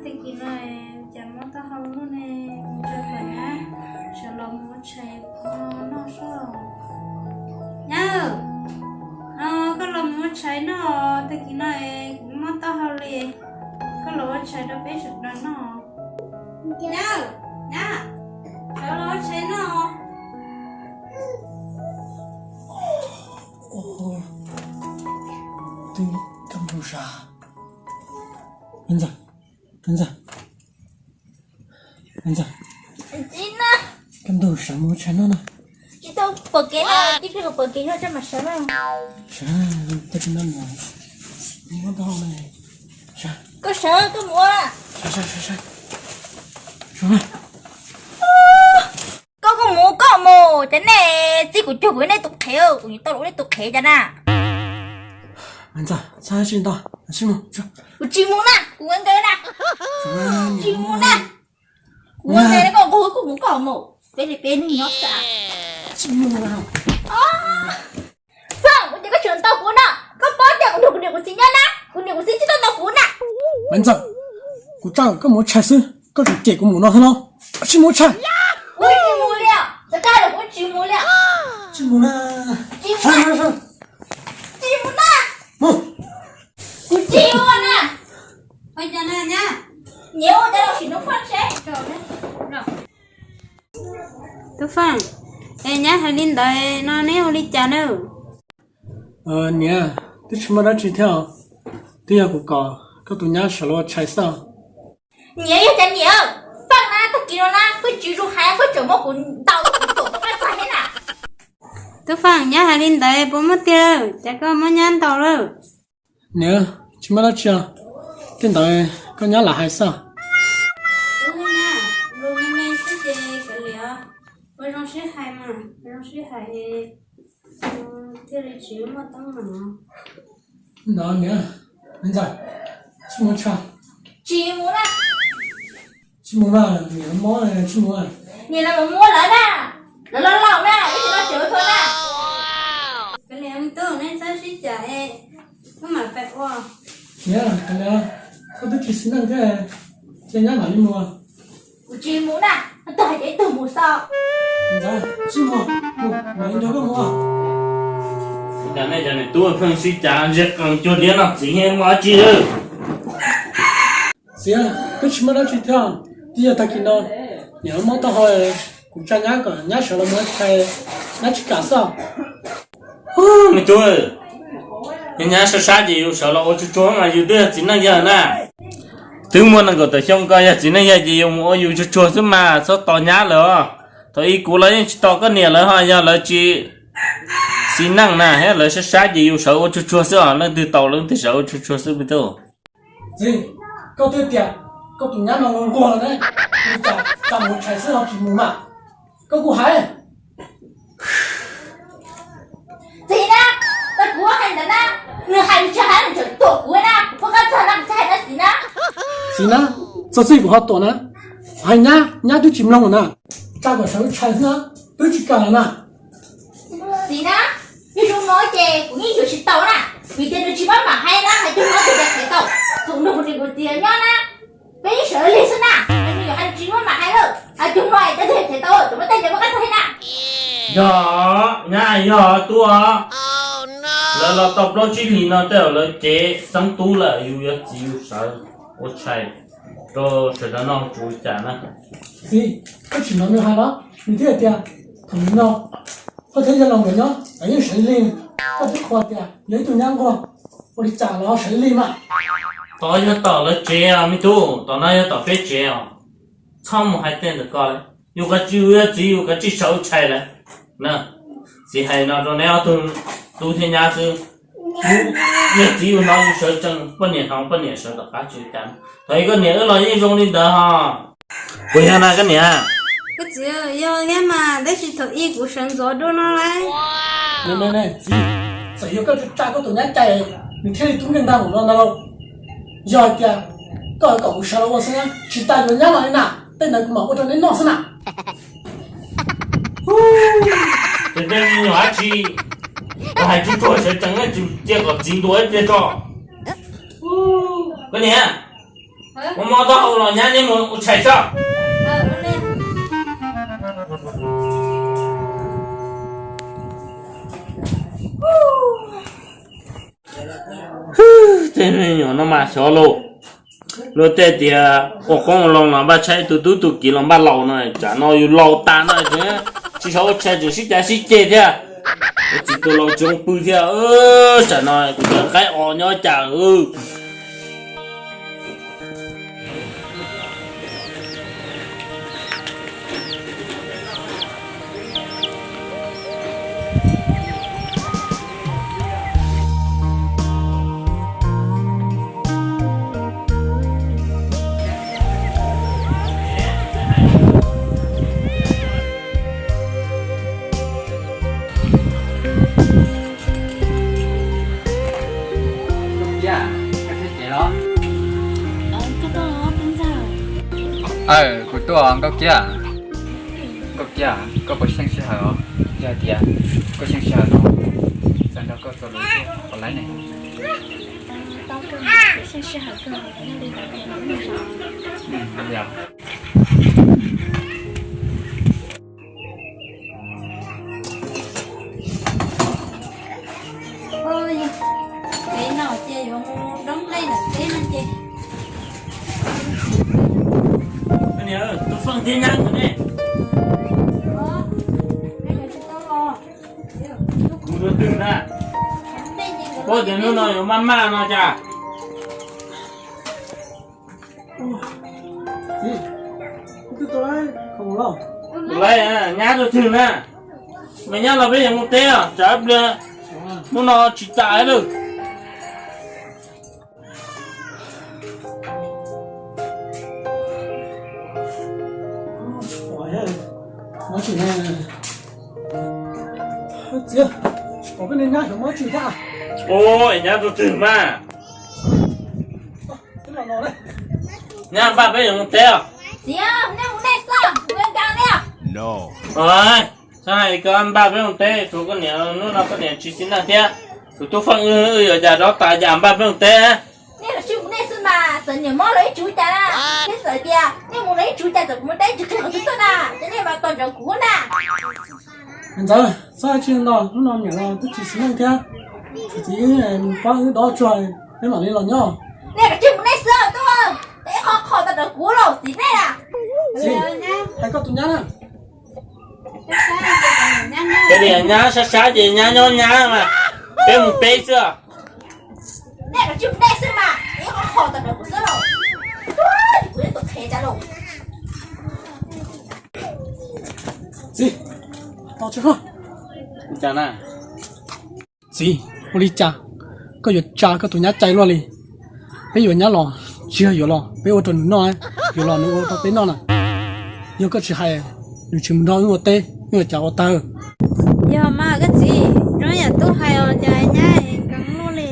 Tag kis no cas mob taub hau luaj ne, mus tso kom nyab sawv los mus ua tshais noj soj. Nyab, koj los mus ua tshais noj, tag kis no kuv mob taub hau li, koj los ua tshais rau peb sawv daws noj. Nyab, nyab, sawv los ua tshais noj. Twb kab nplooj sab. Ntxawm, ntxawm, ntxawm, kab nplooj sab mus tshais noj na. Tsis tau pom kev na, tib pliag pom kev noj tso mas sawv na. Sawv, tag kis no mus, mus ua tau na. Sawv. Koj sawv, koj mus ua. Sawv, sawv, sawv, sawv. Sawv na. Koj, koj mus, koj mus, cas nej txib kuv cuag kuv nej tus qhev, kuv yuav tau los nej tus qhev cas na. Ntxawm, txhob tsis ntau, sib mus. Kuv tsis mus na, kuv ua nkaus na. Tsis mus na. Kuv ua nkaus na, koj nqus koj mus, koj mus, peb li peb neeg nyob xwb. Tsis mus na. Faj, ua cas koj tseem ntau kuv na? Koj paub tias kuv nrog kuv niam kuv txiv nyob na, kuv niam kuv txiv tsis tau ntau kuv na. Maiv Ntxawm, kuv tsa koj mus ua tshais xwb, koj tseem cem kuv mus no thiab los? Tsis mus ua tshais. Kuv tsis mus li, txawm koj hais los kuv tsis mus li. Tsis mus na. Tsis mus na. Tsis mus na. Kuv tsis mus na. Niam, ua cas los sim no Faj seb. Tub Faj, es nyab hais li ntawd no neb ua li cas na? Niam, twb tsis muaj dab tsi thiab, twb yog kuv kom koj tus nyab sawv los ua tshais xwb. Niam, yog cas niam, Faj na, tag kis no na koj tsis zoo hais, koj tseem muab kuv ntaus, kuv tuam koj txog thiab na. Tub Faj, nyab hais li ntawd puas muaj tiag, cas koj muab nyab ntaus lawm? Niam, tsis muaj dab tsi os, tej ntawd koj nyab lam hais xwb. Ua zoo sib hais mas, ua zoo sib hais thiaj li tsis muaj teeb meem. No niam, Ntxawm, tsis mus tshais. Tsis mus na. Tsis mus mas, niam mob tsis mus. Niam los mus muab lawv na, lawv laus laus na, ib txhia los tsev ua thua na. Kav liam me tub, neb txhob sib cam es wb mam pais ua. Niam, kav liam, koj twb tsis xis neej thiab, cia nyab mam li mus. Kuv tsis mus na, koj twb hais tias ib tug mus xwb. Ntxawm, tsis mus, mus mam li nrog koj mus. Cas nej cov niam tub pheej sib cav ntsej qees cuag liab noj txiv, muaj dab tsi lawm? Txiv, twb tsis muaj dab tsi thiab, twb yog tag kis no niam mob taub hau, kuv tsa nyab kom nyab sawv los mus ua tshais, nyab tsis kam xwb. Me tub, yog nyab sab sab ces yus sawv los ua tsuag tsuag mas, yus twb yog txiv neej yawg na. Twb muaj nees nkaum tawm xyoo ko, yog txiv neej yawg ces yus mus ua yus tsuag tsuag xwb mas, txhob tos nyab lawm os. Thaum ub kuv los yeej tsis tos koj niam lawv ho, yog lawv tsis xis neej na, thiab lawv sab sab ces yus sawv ua tsuag tsuag xwb os, leej twg tos leej twg sawv ua tsuag tsuag xwb me tub. Txiv, koj twb tias koj tus nyab no nquag nquag los ne, ua cas tsa mus tshais xwb ho tsis mus mas? Koj kuj hais. Txiv na, tau kuv hais ntawd na, nws hais nws tsis hais nws tseem tuam kuv na, kuv pheej qab txog na, kuv tsis hais na txiv na. Txiv na, txog txij kuv ho tuam na, hais nyab, nyab twb tsis mloog na, tsa kom sawv tshais xwb na, twb tsis kam na. Txiv na, yog zoo no ces kuv yeej yuav tsis tau na, vim tias nws tsis maj mam hais na, hais cug no tus yog qhev tau, thaum nrog kuv niam kuv txiv nyob na, peb yeej sawv lig xwb na, nws yuav hais tsis maj mam hais lawm, hais cug no es tus yog qhev tau, cov muaj tej ces muaj qab txag hais na. Yog, nyab yog tub os. Lawv los tau plaub tsib hlis no tej zaum lawv cev xeeb tub lawm, yus yuav txiv yus sawv ua tshais rau sawv daws noj tsuv cas na. Txiv, koj tsis hnov nws hais los? Nws thiaj hais tias thaum nim no koj thiab yawg laus nkawd nyob lawv yeej sawv lig. Koj twb qhuas tias yog ib tug nyab nquag, ua li cas los ho sawv lig mas. Tod yog tom lawv tsev os me tub, tom no yog tom peb tsev os. Txhob mus hais tej ntawd ko lawm. Yus kav tsij, yus yog txiv yus kav tsij sawv ua tshais lawm. Txiv hais no rau neb ob tug tub thiab nyab xwb. Yog txiv yus hnov yus sawv tsees, poj niam hnov poj niam sawv tom qab tsis ua cas. Thaum ub koj niam wb los yeej zoo li ntawd ho. Puas yog na koj niam? Koj txiv, yog thiab mas, tab sis thaum ub kuv sawv ntxov dua no lauj. Txiv, txawm yog koj tsa koj tus nyab cai, nws thiaj li tub nkeeg ntag mus no ntag lauj. Yog hais tias koj kom kuv sawv los ua xwb na, tsis tas yuav nyab los li na, tej ntawd kuv mam ua rau neb noj xwb na. Tes tej me nyuam dab tsi, hais tsuag tsuag sawv tsees, cia kom txiv ntuas ib pliag tso. Koj niam, Ua mov tau hau los nyab neb mus ua tshais tso. Tej me nyuam no mas xyov lauj. Luag tej tias ua qoob ua loo los npaj tshaib, tus tub tus kiv los npaj laus no, tsam no yus laus tas no tsis xyov ua tshais, tseem sib cav sib ceg thiab. Ua txiv tus laus tsis zoo pw thiab, tsam no kuv cov qaib os nyob cas. Kuv tuaj, Nkauj Kiab. Nkauj Kiab, koj puas xyeej sij hawm os? Yog hais tias koj xyeej sij hawm no, txawm nrog koj txuas lus puas laib ne? Peb no ces yuav mus doob nplej ntawm teb no ces. Tus Feej thiab nyab ntawd ne? Mus dua twg na? Paub tias hnub no yuav maj maj no cas? Tus lawv nyab dua twg na? Mas nyab los peb yuav mus teb os, tsam ib pliag hnub no tsis tas lawm. Txiv, pom koj niag nyab xyov mob tsis thiab. Ua nyab dua twg mas? Nyab npaj peb yuav mus teb os. Txiv, nej mus nej xwb, kuv yuav nkaag nej. Txhob hais li ko, npaj peb mus teb, tshuav koj niam, hnub no koj niam tsis xis neej thiab. Tus tub Feej wb yuav cas dob tas cas npaj peb mus teb. Nej los sib mus nej xwb mas, txawm niam mob los ib tsuv cas na. Thiab txawm tias nej mus los ib tsuv cas txawm kuv mus teb tsis qhia qhov twg tuaj na, ces nej mas tos nrog kuv na. Ntxawm, txhob hais tsis ntau, hnub no niam los twb tsis xis neej thiab. Txiv, txiv, pab wb dob tsuag, peb mam li los nyob. Nej kav tsij mus nej xwb tub, ib qho qho tau rau kuv los txiv nej na. Txiv, hais koj tus nyab na. Ces nyab sab sab ces nyab nyob nyab mas, peb mus peb xwb. Nej kav tsij mus nej xwb mas, ib qho qho tau rau kuv xwb los. Kuv tus qhev cas los. Txiv, tos tsis koj. Txiv, ua li cas koj yuav tsa koj tus nyab cai luaj li? Peb yuav nyab los tsis yog yuav los peb ua rau nws noj, yuav los nws ua rau peb noj na. Yog koj tsis hais, nws tsis mus nrog wb ua teb, wb yuav cas ua tag? Yog mas koj txiv, zoo yam tub hais os, cas nyab nkees luaj li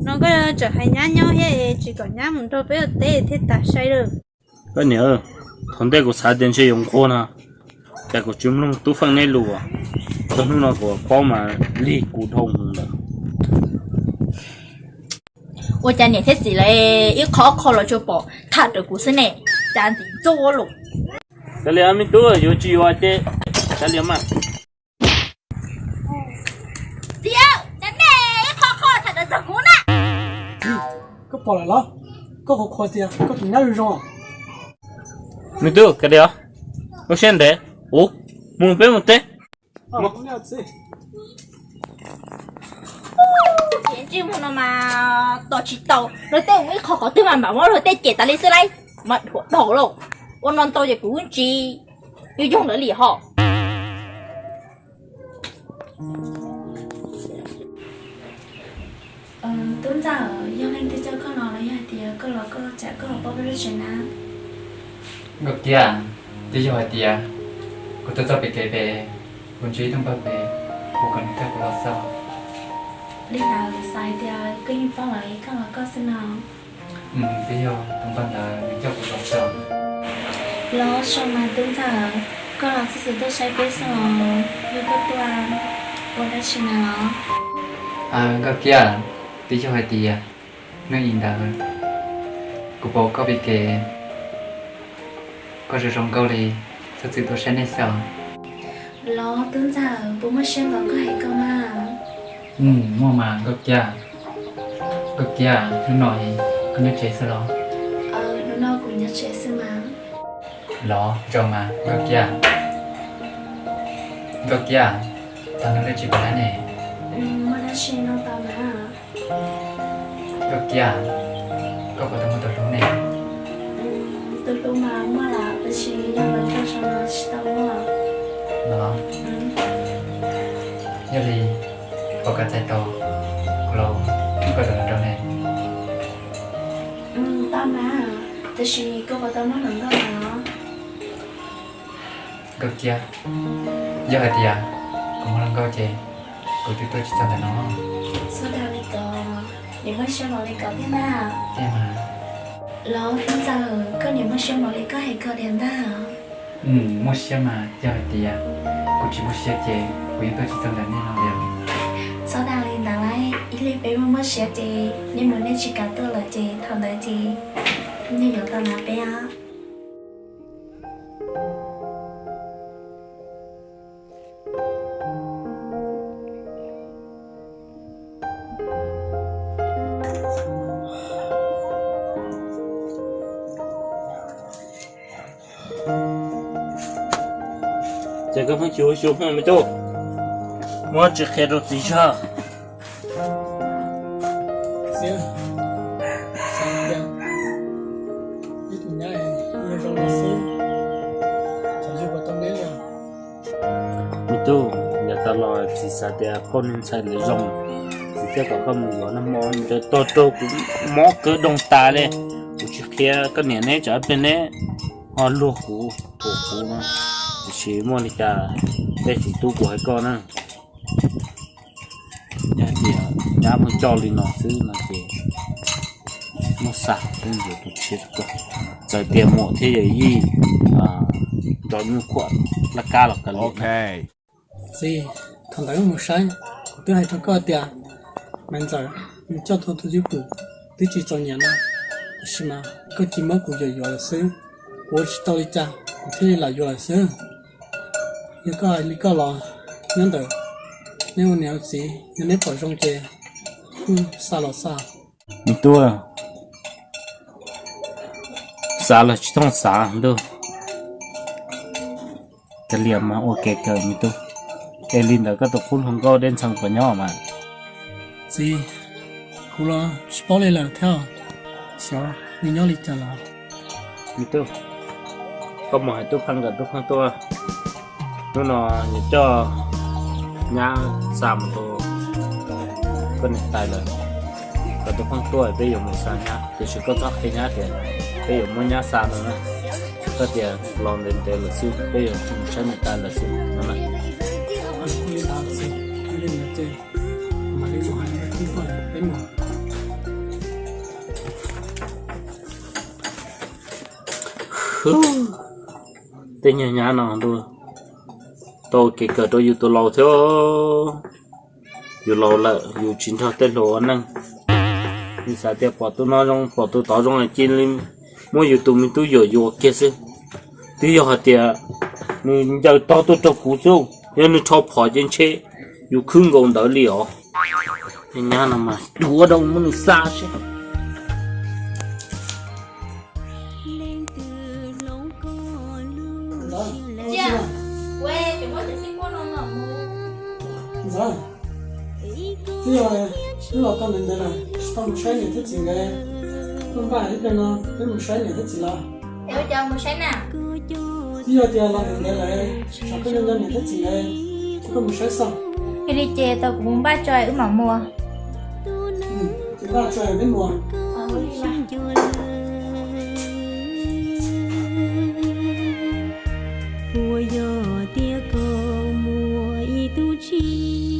no, koj tseem hais nyab nyob thiab, tsis kom nyab mus nrog peb ua teb thiaj tas sai lawm. Koj niam, thaum ntej kuv xav tias ntshe yuav nquag no, cas kuv tsis mloog tub Feej neb lus, txog hnub no kuv paub mas lig kuv dhau mus lawm. Ua cas niam thiab txiv lawv ib qho ob qho los tsuas pom tham rau kuv xwb ne, cas ntxim ntxub ua luaj. Kav liam me tub, yuav tsis yuav ces kav liam mas. Txiv, cas nej ib qho qho tham rau txog kuv na. Txiv, koj pom lawm los? Koj qhuas qhuas tias koj tus nyab zoo zoo. Me tub, kav liam, ua siab ntev, mus peb mus teb. Ces ntsej muag no mas tos tsis tau, luag tej mus ib qho qhov twg mas mam muab luag tej cem tas li xwb lauj, mas dhuav dhau lauj. Ua no ntau ces kuv tsis yoog lawv li hos. Tub Ntxawm, yog leej twg coj koj los los yog hais tias koj los koj tsam koj ho paub peb lub tsev na? Nkauj Kiab, twb yog hais tias kuv tuaj txog pem kev pem, kuv ntsib ib tug npawg pem, kuv kom nws coj kuv los xwb. Li ntawd xav hais tias koj yeej paub lawm koj los koj xwb no. Twb yog tus npawg ntawd nws coj kuv los xwb. Los zoo mas Tub Ntxawm, koj los txog xwb tuaj saib peb xwb los yog koj tuaj ua dab tsi na los? Nkauj Kiab, twb yog hais tias hnub i ntawd Kuv pom koj pem kev, koj zoo zoo nkauj li, txhob txwm tuaj saib nej xwb os. Los tub ntxawm, puas muaj siab npaum koj hais ko mas? Muaj mas Nkauj Kiab. Nkauj Kiab, hnub no koj nyob tsev xwb los? Hnub no kuv nyob tsev xwb mas. Los zoo mas Nkauj Kiab. Nkauj Kiab, tau hnub dab tsi pom lawm ne? Muaj dab tsi no tau mas? Nkauj Kiab, koj puas tau muaj tus hlub ne? Tus hlub mas muaj lawm, tab sis yog lawv tau zoo los tsis tau muaj. Los, yog li koj kav tsij tau, kuv los muab koj tus hlub rau ne. Tau mas, tab sis koj puas tau muaj hluas nkauj no? Nkauj Kiab, yog hais tias kuv muaj hluas nkauj ces kuv twb tuaj tsis txog ntawm no. Txhob dag li ko, nws muaj siab npaum li ko thiab na. Tiag mas. Los tub ntxawm, koj niam muaj siab npaum li koj hais ko tiag ntag. Muaj siab mas, yog hais tias kuv tsis muaj siab ces kuv yeej tuaj tsis txog ntawm nej no li. Txhob dag li ntawd lauj, ib lig peb muaj muaj siab ces nej mus nej tsis kam tuaj lawm ces thaum ntawd ces nej yuav tau na peb os. Ces koj pheej xyuv xyuv pheej me tub, muab tsis qhia rau txiv zog. Txiv, xav tias ib tus nyab yog zoo no xwb, xyov yug puas tau neb li os. Me tub, yav tas los txiv xav tias koj niag ntxhais lawv zoo, txiv thiaj kom koj mus yuav nag hmo ntawd tog rau kuv mob kawg doog tas li. Kuv tsis qhia koj niam neb tsam ib pliag neb ho luag kuv thuam kuv no. Tiam sis muaj li cas tej txiv tub kuv hais koj na, yog tias nyab muaj coj li no xwb no ces muab xa peb yuav tus tshiab rau koj. Txawm tias muam thiab yawm yij nrov nyuj khuam laj kab los kav liam. Txiv, thaum ntawd wb mus saib, kuv twb hais rau koj tias Maiv Ntxawm nws coj tau tus cwj pwm twb tsis txaus nyiam no, tiam sis mas koj cia muab kuv yuam yuav lawm xwb. Kuv ua tsis tau li cas kuv thiaj li lam yuav lawm xwb. Yog koj hais li koj los, nyob ntawm neb ua niam ua txiv, yog neb pom zoo ces kuj xa los xa. Me tub, xav los tsis thooj xav ntuj, kav liam mas ua kev kawg me tub. Es li ntawd koj tus qub hluas nkauj Dej Ntxhee puas nyob mas? Txiv, kuv los tsis paub li lawm thiab, xyov nws nyob li cas lawm. Me tub, koj mus hais Tub Pheej kom Tub Pheej tuaj. Hnub no yuav coj nyab xa mus rau koj niam tais lawm, kom Tub Pheej tuaj peb yuav mus xa nyab. Tiam sis koj txhob qhia nyab tias peb yuav muab nyab xa no na. Koj tias los ntev ntev lawm xwb, peb yuav mus saib niam tais lawm xwb no na. Tej nyuag nyab no ntuj, tau kev kawm rau yus tus laus thiab. Yus laus lawm yus tsis nrog tej hluas ua neej. Yus xav tias pom tus no zoo pom tus tod zoo cia li muab yus tus me tub yuam yuav kiag xwb. Twb yog hais tias nws ncaws tog tuaj rau kuv xwb, yog nws rho phom ces ntshe yus khwb nkaus ntawd li os. Nyab no mas duav dau muab nws xa seb. Ntxawm, twb yog wb los tau ntev ntev lawm tsis tau mus saib niam thiab txiv nkawd, tuaj npaj ib pliag no peb mus saib niam thiab txiv lawm. Twb yog tias los ntev ntev lawm, tsam koj nco nco niam thiab txiv nkawd, ces koj mus saib xwb. Yog li ces tau kuv mus npaj tso wb mam mus. Ces npaj tso peb mus. Puas yog tias koj muaj ib tug tshiab?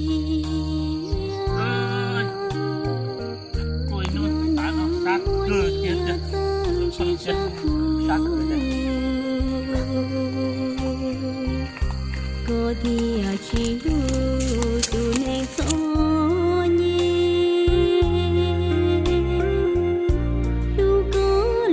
Koj thiaj tsis yog tus neeg txom nyem, hlub koj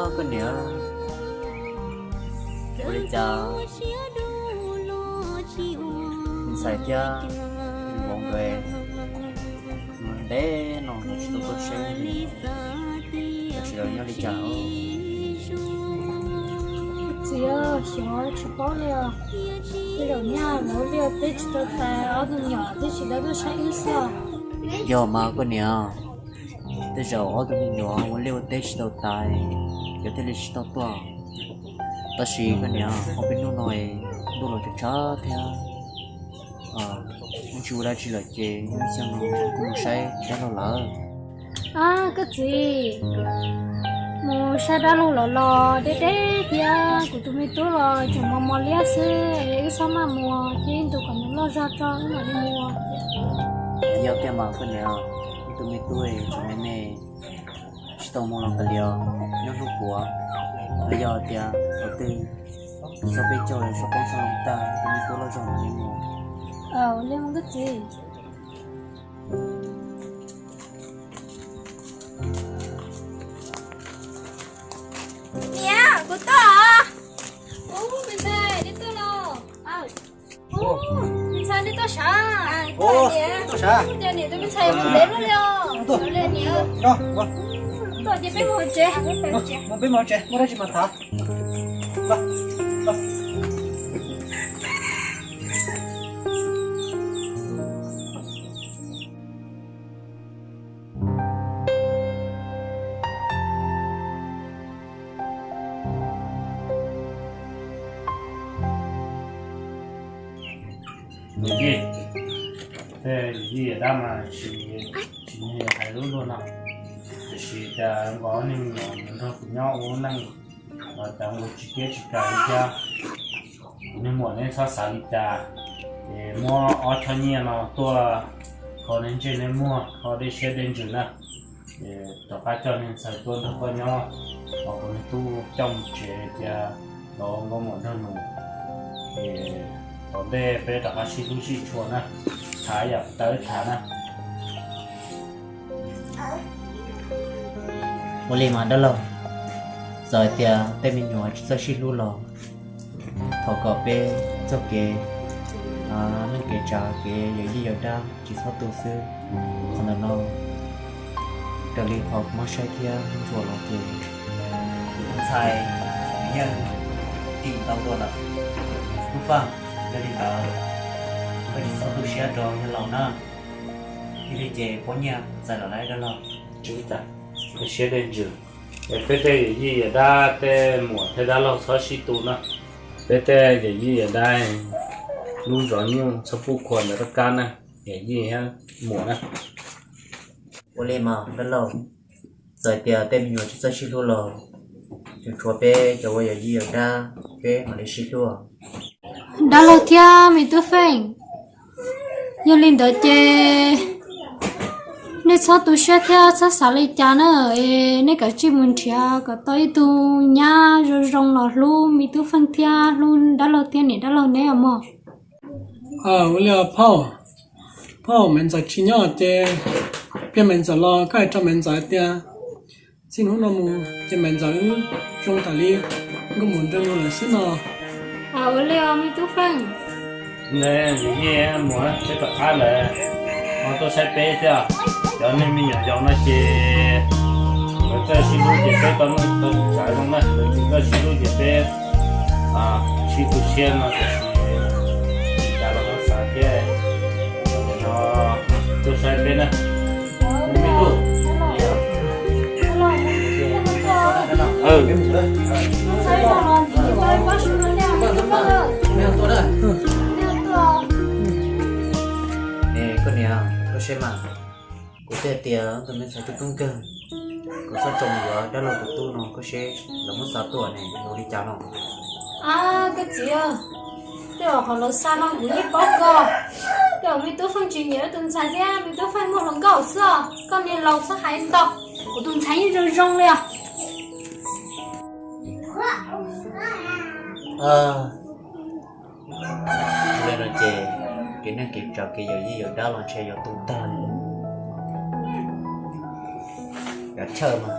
Koj niam, ua li cas ntxhais thiab vauv nkawd ntev no tsis tau tuaj saib li, tam sim no nyob li cas? Txiv, xyov tsis paub li os. Tej zaum nyaj lawv ua liaj ua teb tsis tau tas, ob tug me nyuam thiaj tsis tau tuaj saib wb xwb. Yog mas koj niam, tej zaum ob tug me nyuam ua liaj ua teb tsis tau tas, nkawd thiaj li tsis tau tuaj. Tab sis koj niam, ob peb hnub no ntuj los tshav tshav thiab, tsis ua dab tsi lawm ces ib xyoos no kuj mus saib dab laug lawm. Ab, koj txiv, mus saib dab laug lawm los deb deb thiab, kuv tus me tub los tseem mos mos liab xwb, wb txhob maj mus, cia ib ntus kom nws loj zog tso wb mam li mus. Yog tiag mas koj niam, wb tus me tub tseem me me, tsis tau mus los kav liam, nyob hnub puav, los yog tias thaum twg txog peb caug sab qoob sab loo tag, wb tus me tub loj zog mam li mus. Li mus koj txiv. Niam, kuv tuaj. Ub, me ntxhais, nej tuaj los? Ub, me ntxhais, nej tuaj sav? Tuaj sav. Ub, niam, tus me ntxhais mus ntev luaj li os. Tuaj ces peb mus hauv tsev. Peb mus hauv tsev, muaj dab tsi mas tham. Yij, tej yij yawm dab mas tsis, tsis nyiam hais lub luag no, tiam sis cas nkaus niag me nyuam nrog kuv nyob ua lub neej los cas nkaus tsis kiab tsis kais li thiab. Kuv niag muam, neb txhob xav li cas, es muab ob choj nyiaj no tuaj kho neb ntsej neb muag, kho dej siab dej ntsws na. Es rov qab coj niag ntxhais tuaj nrog koj nyob, los kuv niag tub coj mus tsev cia los ua nkauj muam nraug nus. Es tom ntej peb rov qab sib hlub sib tshua na, tham yam tawv tham na. Ua li mas dab laug, txawm hais tias tej me nyuam tsis txawj sib hlub los thov kom peb txoj kev neej kev tsav kev yawm yij yawm dab tsis txhob tu xwb. Qhov ntawm no raws li qhov kuv muab saib thiab ntsuas los ces tus ntxhais yeej tim ntau dua lawm. Tub Faj, yog li ntawd koj tsis txhob tu siab rau yawg laus na. Yog li ces poj niam txais los lawm dab laug. Siab dej ntsws, es peb tej yawm yij yawm dab tej muam thiab dab laug txhob sib tu na. Peb tej yawm yij yawm dab lub zov nyuj txhob pub khuam ntawm rab kab na, yawm yij thiab muam na. Ua li mas dab laug, txawm tias tej me nyuam tsis txawj sib hlub los tseem tshuav peb cov ua yawm yij yawm dab, peb mam li sib hlub. Dab laug thiab me tub Feej, yog li ntawd ces nej txhob tu siab thiab txhob xav li cas na, es nej kav tsij mus nrhiav kom tau ib tug nyab zoo zoo los hlub me tub Feej thiab hlub dab laug thiab niam dab laug neb os mog. Ua li os phauj, phauj Maiv Ntxawm tsis nyob ces pliag Maiv Ntxawm los koj hais rau Maiv Ntxawm tias txij hnub no mus ces Maiv Ntxawm wb zoo tas li nkauj muam nraug nus lawm xwb no. Ua li os me tub Feej. Yij muam, peb tom qab lawm ho tuaj saib peb thiab. Cov neeg me nyuam yaus no ces lawv txawj sib hlub ces peb tau neej tau tsav zoo na, lawv tsis txawj sib hlub ces peb sib tu siab no tiam sis cas los ho xav thiab. No tuaj saib peb na. Koj niam, koj saib mas, kuv thiaj tias tus me ntxhais tub tub nkeeg, kuv txhob tso mus yuav dab laug tus tub no koj seb lawv muab xa tuaj ne ua li cas no. Ab koj txiv, tej zaum qhov lawv xa no kuv yeej paub koj, tej zaum me tub Feej tsis nyiam tus ntxhais thiab me tub Feej muaj hluas nkauj xwb os, koj niag laus txhob hais ntau, kuv tus ntxhais yeej zoo zoo li os. Li no ces kev neej kev tsav kev yawm yij yawm dab los ntshe yuav tu tag li. Yav tshawj mas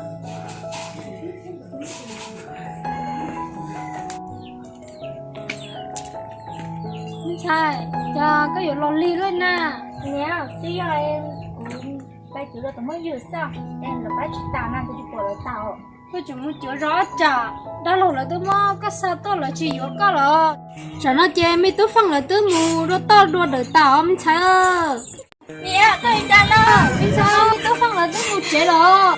Ntxhais, cas koj yuav los lig luaj na? Niam, twb yog kuv pab cuav rau tus muaj ywg xwb, es lawv pab tsis tas na, kuv tsis pom lawv tas. Koj tseem mus cuav zog tsam dab laug lawv twb muab koj xa tuaj lawv tsis yuav koj los. Tsam no ces me tub Feej lawv twb mus dua toj dua dawm tas os me ntxhais. Niam, koj ua cas no? Me ntxhais, me tub Feej lawv twb mus tsev los.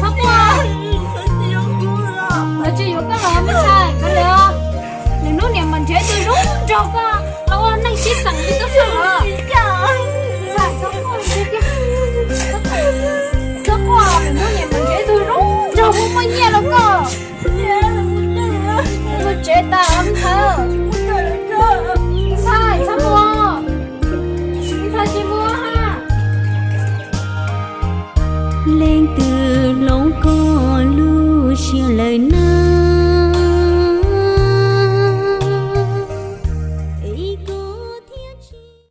Txhob quaj, lawv tsis yuav koj los me ntxhais, koj lawm. Lwm hnub niam mam nrhiav tus zoo nrog koj los ua neej sib xeem li tub Feej los. Txhob quaj, lwm hnub niam mam nrhiav tus zoo nrog muaj muaj nyiaj los koj. Mus tsev tas me ntxhais. Ntxhais, txhob mus. Ntxhais tsis mus ha. Leej twg hloov koj lub siab lawm na?